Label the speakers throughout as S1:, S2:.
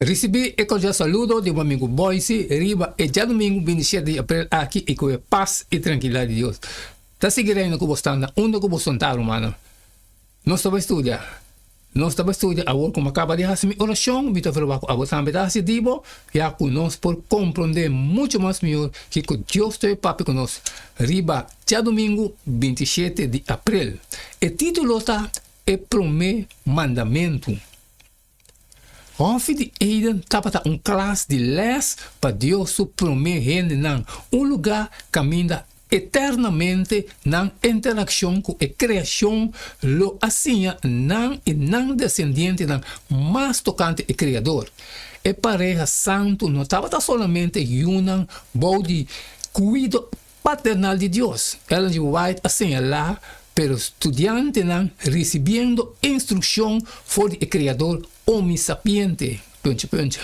S1: Risibí e kordial saludo di bo amigu Boyce riba e djadumingu 27 di aprel aki i ku e pas i trankilidat di Dios ta sigui reina ku bo sta na unda ku bo sonta rumannan. Nos ta bai studia. Nos ta bai studia awor ku mi a kaba di hasi mi orashon mi ta verwagt ku abo tambe ta hasi di bo ya ku nos por komprondé muchu mas mihor kiko Dios ta bai papia ku nos riba djadumingu 27 di aprel. E titulo ta E Promé Mandamentu. Hòfi di Eden tabata un klas di lès pa Dios su promé hendenan, un lugá kaminda eternamente nan interakshon ku e kreashon lo a siña nan i nan desendientenan mas tokante e Kreador. E pareha santu no tabata solamente yunan bou di kuido paternal di Dios. Ellen G. White a señalá, Pero studiantenan risibiendo instrukshon for di e Kreador omnisapiente, puntje puntje,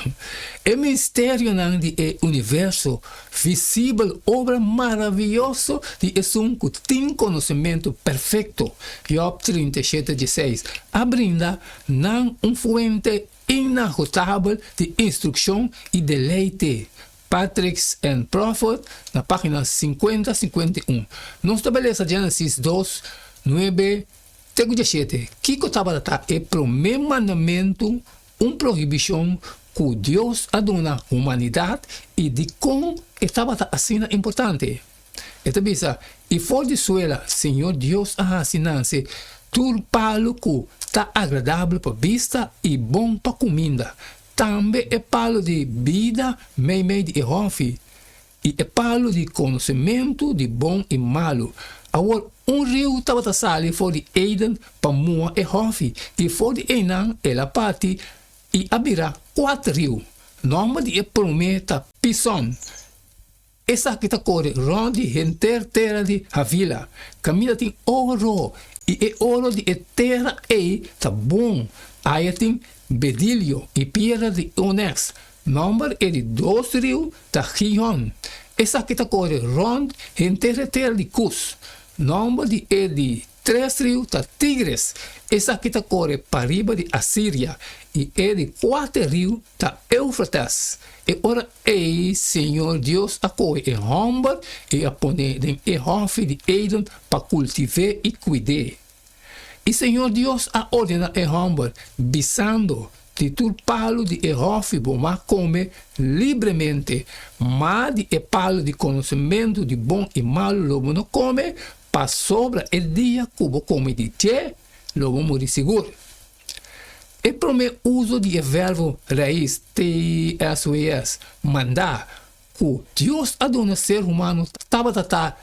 S1: e misterionan di e universo visibel, obra maravioso di Esun ku tin konosementu perfekto, Job 37, 16, a brinda nan un fuente inagotabel di instrukshon i deleite. Patriarchs and Prophets na página 50, 51. Nos ta bai lesa Genesis 2, 9 te ku 17. Kiko tabata ta e promé mandamentu, un prohibishon ku Dios a duna humanidat, i dikon e tabata asina importante? E ta bisa, I for di suela Señor Dios a hasi nanse tur palu ku ta agradabel pa bista i bon pa kuminda, Tambe e palu di bida meimei di e hòfi, i e palu di konosementu di bon i malu. Awor, un riu tabata sali for di Eden pa muha e hòfi, i for di einan el a parti i a bira kuater riu. Nòmber di e promé ta Pison. Esaki ta kore rònt di henter tera di Havila. Kaminda tin oro, i e oro di e tera ei ta bon. Aya tin bedilio i piedra di oneks. Nòmber e di dos riu ta Gihon. Esaki ta kore rònt henter e tera di Kus. Nòmber di e di tres riu ta Tigris. Esaki ta kore pariba di Asiria. I e di kuater riu ta Eufrates. E ora ei Señor Dios a kohe e hòmber i a pon'é den e hòfi di Eden pa kultiv'é i kuid'é. I Señor Dios a ordená e hòmber, bisando, Di tur palu di e hòfi bo mag kome libremente, ma di e palu di konosementu di bon i malu lo bo no kome, pasobra e dia ku bo kome di dje, lo bo muri sigur. E promé uso di e verbo rais, TSWS, mandá, ku Dios a duna ser humano tabata ta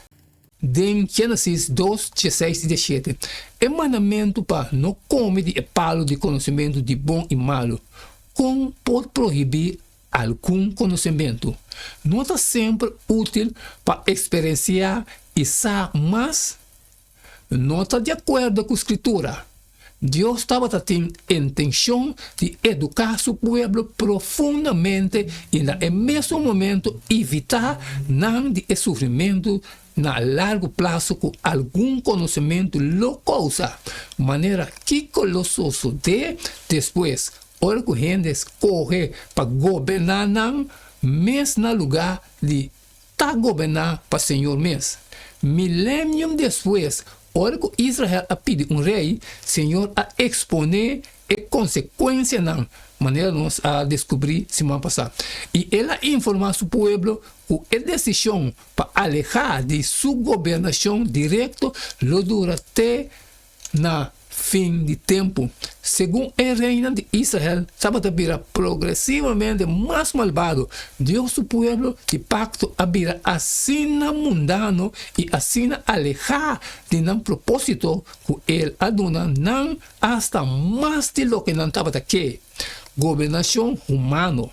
S1: den Génesis 2, 16 i 17. E mandamentu pa no kome di e palu di konosementu di bon i malu, kon por prohibí algun konosementu? No ta semper útil pa eksperensiá i sa mas? No ta di akuerdo ku Skritura. Dios tabata tin intenshon di eduká su pueblo profundamente i na e mesun momento evitá nan di e sufrimentu na largu plaso ku algun konosementu lo kousa. Manera kiko lo sosodé despues ora ku hende skohe pa goberná nan mes na lugá di ta goberná pa Señor mes. Milenium despues, ora ku Israel a pidi un rei, Señor a eksponé e konsekuensianan, manera nos a deskubrí siman pasá. I El a informá Su pueblo ku e desishon pa alehá di Su gobernashon direkto lo dura te na fin di tempu. Segun e reinan di Israel tabata bira progresivamente mas malbado, Dios su pueblo di pakto a bira asina mundano i asina alehá di nan propósito ku el a duna nan asta mas di loke nan tabata ke, gobernashon humano.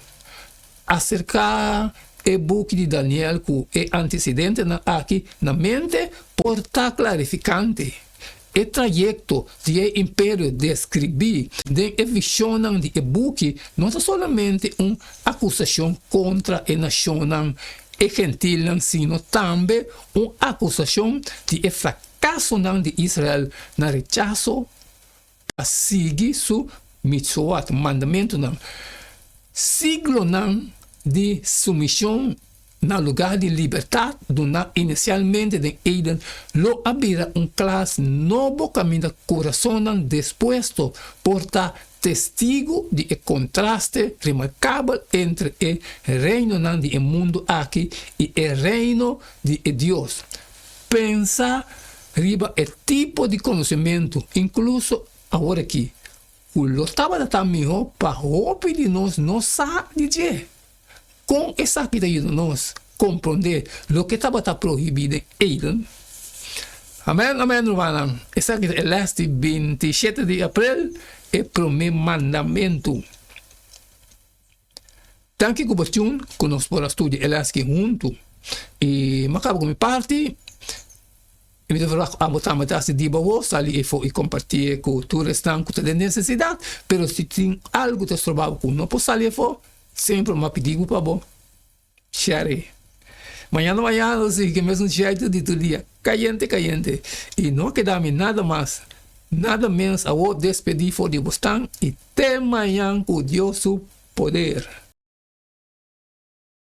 S1: Aserká e buki di Daniel ku e antesedentenan aki na mente por ta klarifikante. E trayekto di e imperio deskribí den e vishonnan di e buki no ta solamente un akusashon kontra e nashonnan, e gentilnan, sino tambe un akusashon di e frakasonan di Israel na rechaso pa sigui su mitzwot, mandamentunan. Siglonan di sumishon na lugá di libertat duná inisialmente den Eden lo a bira un klas nobo kaminda kurasonnan dispuesto por ta testigu di e kontraste remarkabel entre e reinonan di e mundu aki i e Reino di e Dios. Pensa riba e tipo di konosementu, inkluso aworakí, ku lo tabata ta mihó pa hopi di nos no sa di dje. Kon esaki ta yuda nos komprondé loke tabata prohibí den Eden? Amèn, amèn, rumannan. Esaki ta e lès di 27 di aprel, e promé mandamentu. Danki ku bo tune ku nos por a studia e lès aki huntu. I mi a kaba ku mi parti. I mi ta verwagt ku abo tambe ta hasi di bo wou, sali efo i kompartié ku tur esnan ku ta den nesesidat. Pero si tin algu ta stroba bo ku no por sali efo, semper mi a pidi bo pa bo share e. Mañana mañana lo sigui ku e mesun shèitu di tur dia, kayente kayente. I no a keda mi nada mas, nada ménos awor despedí for di bo stan i te mañan ku Dios su poder.